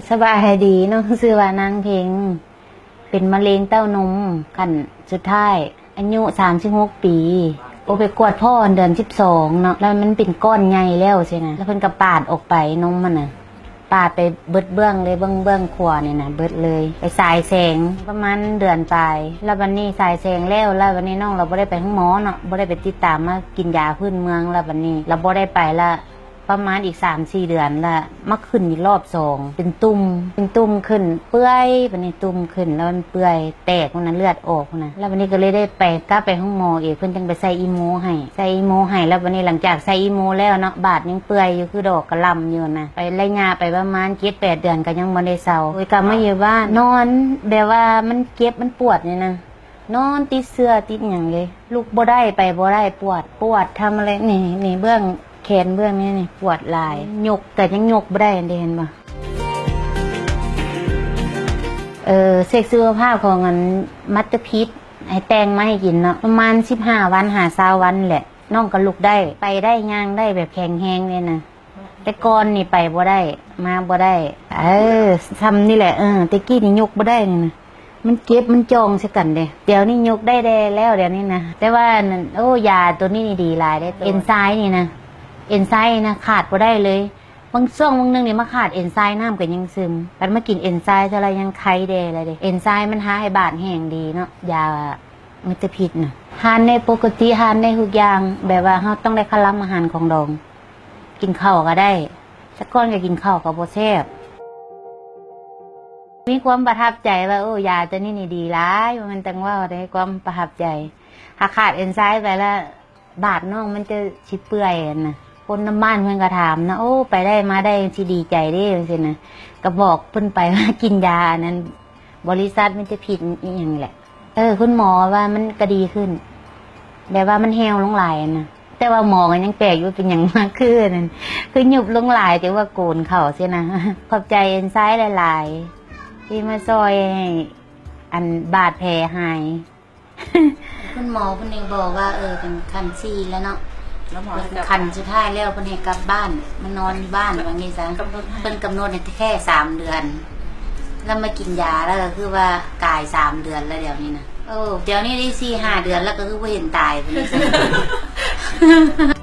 ສະບາຍດີ, ນ້ອງຊື່ວ່ານາງເພັງ ເປັນມະເຮັງເຕົ້ານົມຂັ້ນສຸດທ້າຍ ອາຍຸສາມສິບຫົກປີ. ໂອ ໄປກວດພໍ່ເດືອນສິບສອງເນາະ, ແລ້ວມັນເປັນກ້ອນໃຫຍ່ແລ້ວຊີ້ນະ, ແລ້ວເພິ່ນກໍປາດອອກໄປນົມຫັ້ນນະ, ປາດໄປເບິດເບື້ອງເລີຍ, ເບື້ອງ ເບື້ອງຂວານີ້ນະ ເບິດເລີຍ. ໄປສາຍແສງປະມານເດືອນປາຍ, ແລ້ວບັດນີ້ສາຍແສງແລ້ວ, ແລ້ວບັດນີ້ນ້ອງລາວບໍ່ໄດ້ໄປໂຮງໝໍເນາະ, ບໍ່ໄດ້ໄປຕິດຕາມມາກິນຢາພື້ນເມືອງ, ແລ້ວບັດນີ້ລາວບໍ່ໄດ້ໄປລະ ປະມານອີກສາມສີ່ເດືອນລະມາຂຶ້ນອີກລອບສອງ ເປັນຕຸ່ມ ເປັນຕຸ່ມຂຶ້ນເປື່ອຍ, ບັດນີ້ຕຸ່ມຂຶ້ນແລ້ວມັນເປື່ອຍແຕກພຸ້ນນະ, ເລືອດອອກພຸ້ນນະ. ແລ້ວບັດນີ້ກໍເລີຍໄດ້ໄປ ກັບໄປໂຮງໝໍອີກ, ເພິ່ນຈັ່ງໄປໃສ່ອີໂມໃຫ້ ໃສ່ອີໂມໃຫ້. ແລ້ວບັດນີ້ຫຼັງຈາກໃສ່ອີໂມແລ້ວເນາະ, ບາດຍັງເປື່ອຍຢູ່ ຄືດອກກະຫຼ່ຳຢູ່ນະ. ໄປໄລຍະໄປປະມານເຈັດແປດເດືອນກໍຍັງບໍ່ໄດ້ເຊົາ. ໂອ້ຍ ກັບມາຢູ່ບ້ານ ນອນແບບວ່າມັນເຈັບມັນປວດນີ້ນະ, ນອນຕິດເສື່ອຕິດຫຍັງເລີຍ, ລຸກບໍ່ໄດ້ ໄປບໍ່ໄດ້, ປວດ ປວດທຳອະໄລ. ນີ້ ນີ້ເບື້ອງແຂນເບື້ອງນີ້ ນີ້ປວດຫຼາຍ, ຍົກກໍຍັງຍົກບໍ່ໄດ້ເດ້, ເຫັນບໍ່? ເອີ ເຊັກສຸຂະພາບຂອງອັນມັດຕະພິດ ໃຫ້ແຕ່ງມາໃຫ້ກິນເນາະ, ປະມານສິບຫ້າວັນຫາຊາວວັນແຫຼະ, ນ້ອງກໍລຸກໄດ້ ໄປໄດ້ ຍ່າງໄດ້ແບບແຂງແຮງເລີຍນະ. ແຕ່ກ່ອນນີ້ໄປບໍ່ໄດ້ ມາບໍ່ໄດ້. ເອີ ຊ່ຳນີ້ແຫຼະ. ເອີ ແຕ່ກີ້ນີ້ຍົກບໍ່ໄດ້ນີ້ນະ, ມັນເຈັບ ມັນຈ່ອງໃສ່ກັນເດ້. ດຽວນີ້ຍົກໄດ້ແດ່ແລ້ວ ດຽວນີ້ນະ. ແຕ່ວ່າ ໂອ້ ຢາໂຕນີ້ນີ້ດີຫຼາຍເດ້, ເອັນໄຊນີ້ນະ, ເອັນໄຊນະຂາດບໍ່ໄດ້ເລີຍ. ບາງຊ່ວງບາງໜຶ່ງນີ້ມາຂາດເອັນໄຊ ນ້ຳກໍຍັງຊຶມ, ບັດມາກິນເອັນໄຊເທື່ອລະຍັງໄຄແດ່ລະເດ້. ເອັນໄຊມັນຫາໃຫ້ບາດແຫ້ງດີເນາະ, ຢາ ມັນຈະຜິດນະ. ທານໄດ້ປົກກະຕິ, ທານໄດ້ທຸກຢ່າງ, ແບບວ່າເຮົາຕ້ອງໄດ້ຄະລຳອາຫານຂອງດອງ, ກິນເຂົ້າກໍໄດ້, ແຕ່ກ່ອນກໍກິນເຂົ້າກໍບໍ່ແຊບ. ມີຄວາມປະທັບໃຈວ່າ ໂອ້ ຢາຕົວນີ້ນີ້ດີຫຼາຍ, ບໍ່ແມ່ນຈັ່ງເວົ້າເດ້, ຄວາມປະທັບໃຈ. ຫາກຂາດເອັນໄຊໄປລະ ບາດນ້ອງມັນຈະຊິເປື່ອຍຫັ້ນນະ. ຄົນນຳບ້ານເພິ່ນກໍຖາມນະ, ໂອ້ ໄປໄດ້ມາໄດ້ ຊິດີໃຈເດ້ ຈັ່ງຊີ້ນະ. ກໍບອກເພິ່ນໄປວ່າກິນຢາອັນນັ້ນ ບໍລິສັດມັນຈະຜິດອີ່ຫຍັງແຫຼະ. ເອີ ຄຸນໝໍວ່າມັນກໍດີຂຶ້ນ, ແບບວ່າມັນແຫ້ວລົງຫຼາຍນະ. ແຕ່ວ່າໝໍກໍຍັງແປກຢູ່ ເປັນຫຍັງມາຄືນັ້ນ, ຄືຍຸບລົງຫຼາຍ ແຕ່ວ່າໂກນເຂົ້າຊີ້ນະ. ຂອບໃຈເອັນໄຊຫຼາຍໆ ທີ່ມາຊ່ອຍໃຫ້ອັນບາດແຜຫາຍ. ຄຸນໝໍເພິ່ນຍັງບອກວ່າ ເອີ ເປັນຂັ້ນສີ່ແລ້ວເນາະ, ແລ້ວໝໍໃຫ້ກັບ ຂັ້ນສຸດທ້າຍແລ້ວ ເພິ່ນໃຫ້ກັບບ້ານ ມານອນຢູ່ບ້ານ ວ່າຈັ່ງຊີ້ຊະ. ກຳນົດໃຫ້ ເພິ່ນກຳນົດໃຫ້ແຄ່ສາມເດືອນ ແລ້ວມາກິນຢາ ແລ້ວກໍຄືວ່າກາຍສາມເດືອນແລ້ວ ດຽວນີ້ນະ. ໂອ້ ດຽວນີ້ໄດ້ສີ່ຫ້າເດືອນແລ້ວ ກໍຄືບໍ່ເຫັນຕາຍພຸ້ນນະ.